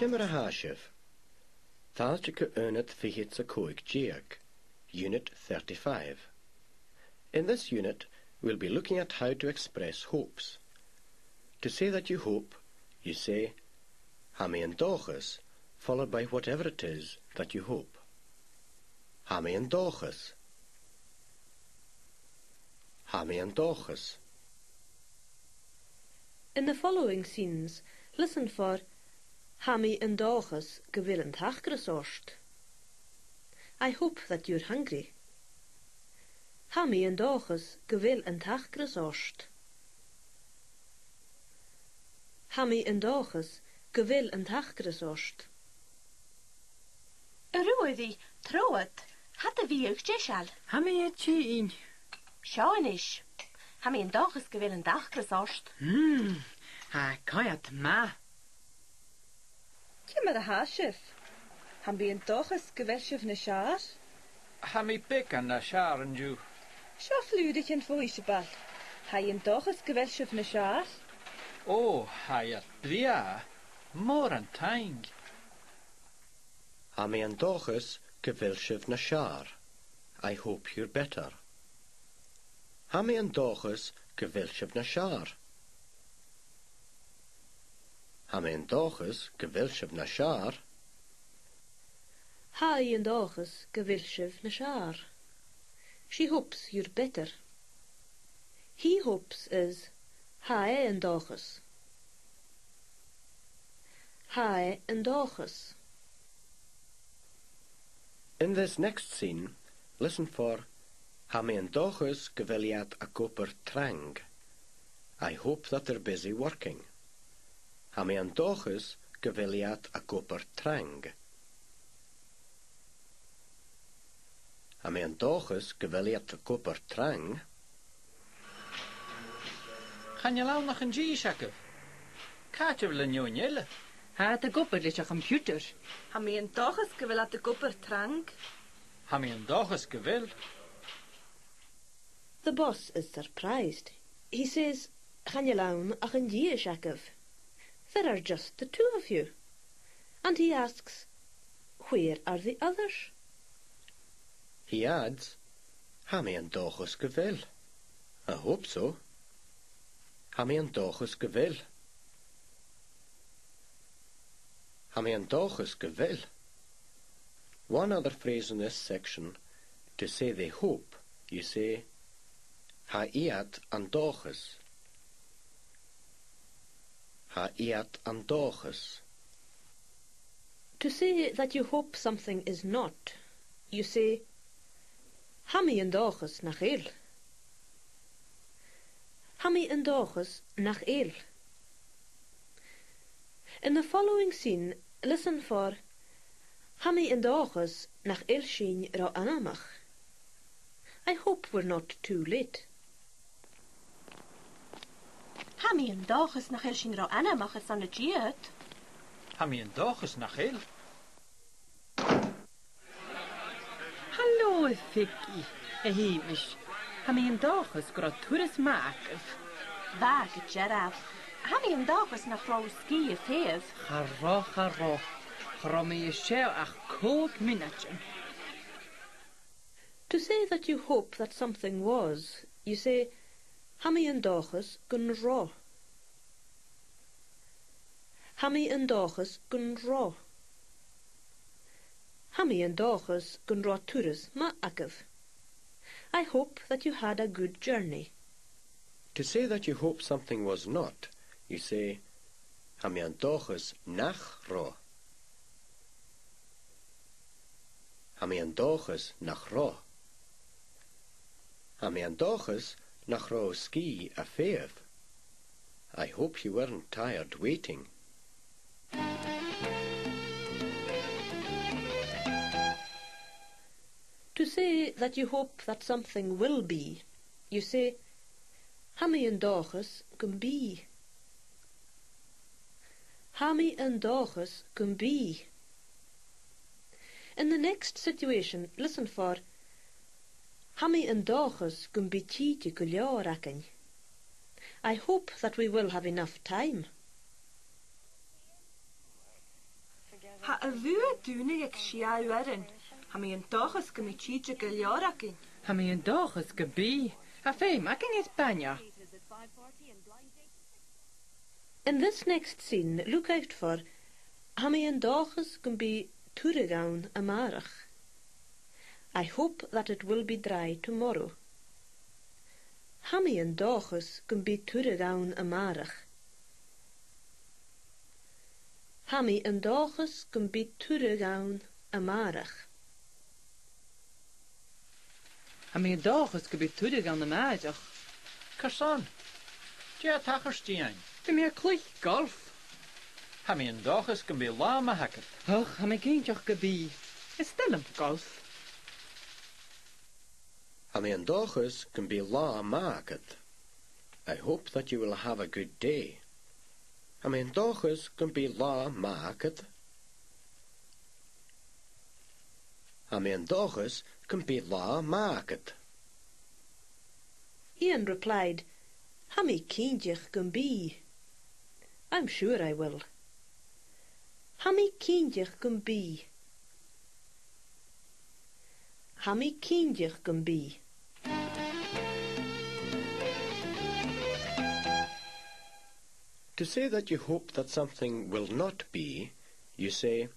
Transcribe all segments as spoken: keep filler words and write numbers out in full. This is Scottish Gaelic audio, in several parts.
Ciamar a tha sibh? Fàilte gu aonad fichead 's a còig deug, Unit thirty-five. In this unit, we'll be looking at how to express hopes. To say that you hope, you say, "Tha mi an dòchas," followed by whatever it is that you hope. "Tha mi an dòchas." "Tha mi an dòchas." In the following scenes, listen for "Tha mi an dòchas gu bheil an t-acras ort." I hope that you're hungry. "Tha mi an dòchas gu bheil an t-acras ort." "Tha mi an dòchas gu bheil an t-acras ort." A Ruairidh, trobhad, tha do bhiadh deiseil. Tha mi a' tighinn. Seo a-nis. Tha mi an dòchas gu bheil an t-acras ort. Mm, tha e coimhead math. Ciamar a tha sibh? Tha mi an dòchas gu bheil sibh nas fheàrr. Tha mi beagan nas fheàrr an-diugh. Seo flùraichean bho Iseabail. Tha i an dòchas gu bheil sibh nas fheàrr. Ò, tha iad brèagha. Mòran taing. Tha mi an dòchas gu bheil sibh nas fheàrr. I hope you're better. Tha mi an dòchas gu bheil sibh nas fheàrr. Tha mi an dòchas gu bheil sibh nas fheàrr. Tha i an dòchas gu bheil sibh nas fheàrr. She hopes you're better. He hopes is tha e an dòchas. Tha e an dòchas. In this next scene, listen for "Tha mi an dòchas gu bheil iad ag obair trang." I hope that they're busy working. Tha mi an dòchas gu bheil iad ag obair trang. Tha mi an dòchas gu bheil iad ag obair trang. Chan eil ann ach an dithis agaibh. Càit a bheil an fheadhainn eile? Tha iad ag obair leis a' choimpiutair. Tha mi an dòchas gu bheil iad ag obair trang. Tha mi an dòchas gu bheil. The boss is surprised. He says, "Chan eil ann ach an dithis agaibh. There are just the two of you." And he asks, "Where are the others?" He adds, "Tha mi an dòchas gu bheil. I hope so. Tha mi an dòchas gu bheil. Tha mi an dòchas gu bheil." One other phrase in this section, to say they hope, you say, "Tha iad an dòchas." Tha iad an dòchas. To say that you hope something is not, you say, "Tha mi an dòchas nach eil." Tha mi an dòchas nach eil. In the following scene, listen for "Tha mi an dòchas nach eil sinn ro anmoch." I hope we're not too late. Tha mi an dòchas nach eil sinn ro anmoch airson a' dìot. Tha mi an dòchas nach eil. Halò, a Pheigi, a Sheumais. Tha mi an dòchas gun robh turas math agaibh. Bha, gu dearbh. Tha mi an dòchas nach robh thu sgìth a-feitheamh. Cha robh, cha robh. Cha robh mi an seo ach còig mionaidean. To say that you hope that something was, you say, "Tha mi an dòchas gun robh." Tha mi an dòchas gun robh. Tha mi an dòchas gun robh turas math agaibh. I hope that you had a good journey. To say that you hope something was not, you say, "Tha mi an dòchas nach robh." Tha mi an dòchas nach robh. Tha mi an dòchas nach robh thu sgìth a-feitheamh. I hope you weren't tired waiting. To say that you hope that something will be, you say, "Tha mi an dòchas gum bi." Tha mi an dòchas gum bi. In the next situation, listen for, "Tha mi an dòchas gum bi tìde gu leòr againn." I hope that we will have enough time. Tha a' bhùth a' dùnadh aig sia uairean. Tha mi an dòchas gum bi tìde gu leòr againn. Tha mi an dòchas gum bi. Tha feum againn air bainne. In this next scene, look out for: Tha mi an dòchas gum bi turadh ann a-màireach. I hope that it will be dry tomorrow. Tha mi an dòchas gum bi turadh ann a-màireach. Tha mi an dòchas gum bi turadh ann a-màireach. Tha mi an dòchas gum bi turadh ann a-màireach. Carson? Dè tha a' tachairt, Iain? Bidh mi a' cluich golf. Tha mi an dòchas gum bi latha math agad. Och, tha mi cinnteach gum bi. Is toil leam golf. Tha mi an dòchas gum bi latha math agad. I hope that you will have a good day. Tha mi an dòchas gum bi latha math agad. Tha mi an dòchas gum bi latha math agad. Iain replied, "Tha mi cinnteach gum bi. I'm sure I will. Tha mi cinnteach gum bi. Tha mi cinnteach gum bi." To say that you hope that something will not be, you say,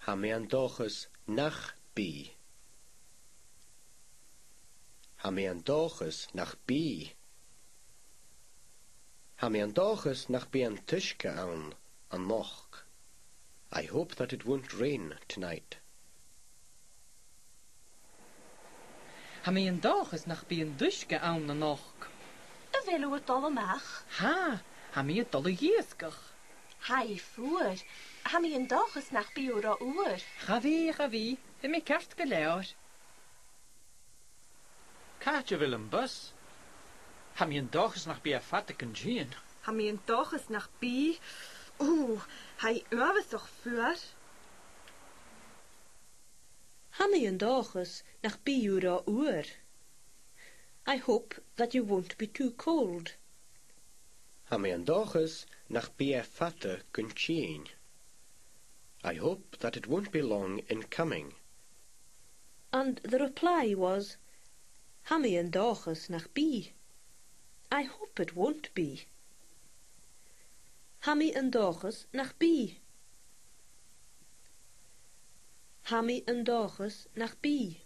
"Tha mi an dòchas nach bi. Tha mi an dòchas nach bi. Tha mi an dòchas nach bi an t-uisge ann a-nochd. I hope that it won't rain tonight." Tha mi an dòchas nach bi an t-uisge ann a-nochd. A bheil thu a' dol a-mach? Tha, tha mi a' dol a dh'iasgach. Tha i fuar. Tha mi an dòchas nach bi thu ro fhuar. Cha bhi, cha bhi, bidh mi ceart gu leòr. Càit a bheil am bus? Tha mi an dòchas nach bi e fada gun tighinn. Tha mi an dòchas nach bi. Ò, tha i uabhasach fuar. Tha mi an dòchas nach bi thu ro fhuar. I hope that you won't be too cold. Tha mi an dòchas nach bi e fada gun tighinn. I hope that it won't be long in coming. And the reply was, "Tha mi an dòchas nach bi. I hope it won't be. Tha mi an dòchas nach bi. Tha mi an dòchas nach bi."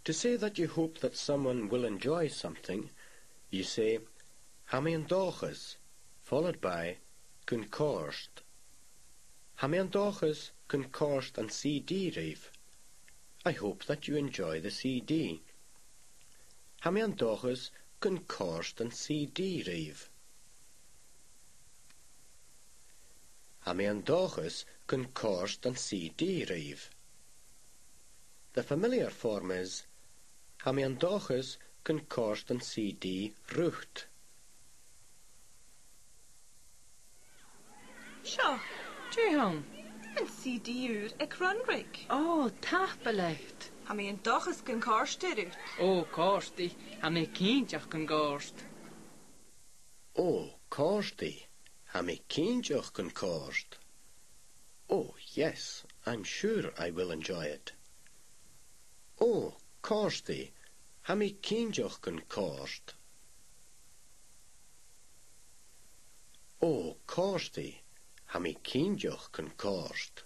To say that you hope that someone will enjoy something, you say, "Tha mi an dòchas," followed by, "gun còrd." Tha mi an dòchas gun còrd an C D ribh. I hope that you enjoy the C D. Tha mi an dòchas gun còrd an C D ribh. Tha mi an dòchas gun còrd an C D ribh. The familiar form is, "Tha mi an dòchas gun còrd an C D riut." Seo. Dè th' ann? An C D ùr aig Runrig. Ò, tapadh leat. Tha mi an dòchas gun còrd e riut. Ò, còrdaidh. Tha mi cinnteach gun còrd. Ò, còrdaidh. Tha mi cinnteach gun còrd. Oh, yes, I'm sure I will enjoy it. Ò, còrdaidh. Tha mi cinnteach gun còrd. Ò, còrdaidh. Tha mi cinnteach gun còrd.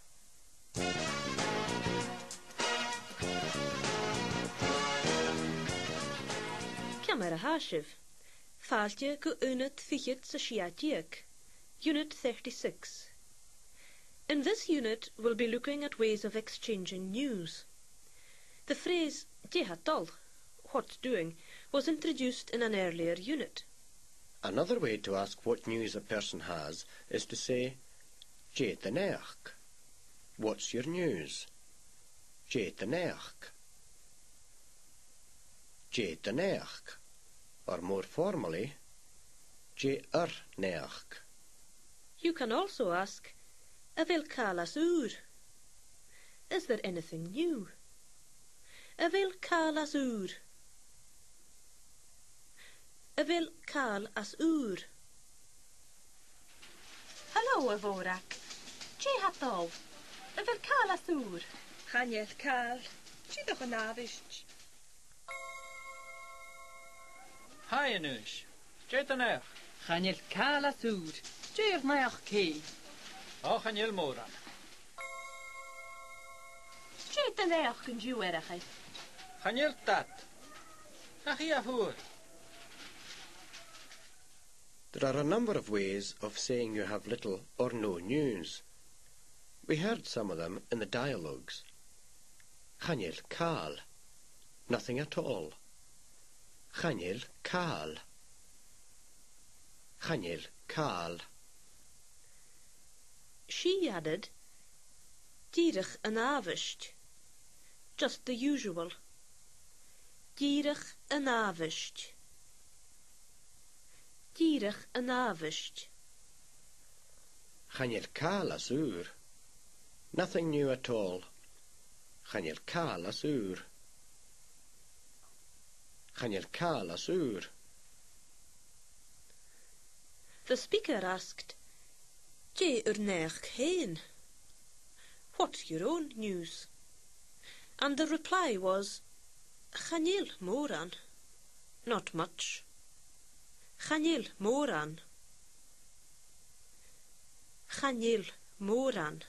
Ciamar a tha sibh? Fàilte gu Unit fichead 's a sia deug, Unit thirty-six. In this unit, we'll be looking at ways of exchanging news. The phrase "Dè tha dol?", "What's doing?", was introduced in an earlier unit. Another way to ask what news a person has is to say, "Dè do naidheachd?" What's your news? Dè do naidheachd? Dè do naidheachd? Or more formally, dè ur naidheachd? You can also ask, a bheil càil às ùr? Is there anything new? A bheil càil às ùr? A bheil càil às ùr? Hello, a Mhòrag. Dè tha dol? A bheil càil às ùr? Chan eil càil. Dìreach an àbhaist. Hi, Aonghas. Dè do naidheachd? Chan eil càil às ùr. Dè ur naidheachd fhèin? Ò, chan eil mòran. Dè do naidheachd an-diugh, a Mhòrag? Chan eil dad. Nach i a fhuair? There are a number of ways of saying you have little or no news. We heard some of them in the dialogues. Chan eil càil. Nothing at all. Chan eil càil. Chan eil càil. She added, dìreach an àbhaist. Just the usual. Dìreach an àbhaist. Dìreach an àbhaist. Chan eil càil às ùr. Nothing new at all. Chan eil càil às ùr. Chan eil càil às ùr. The speaker asked, dè ur naidheachd fhèin? What's your own news? And the reply was, chan eil mòran. Not much. Chan eil mòran. Chan eil mòran.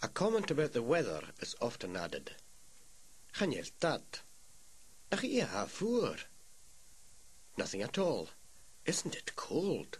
A comment about the weather is often added. Chan eil dad. Nach i a tha fuar. Nothing at all. Isn't it cold?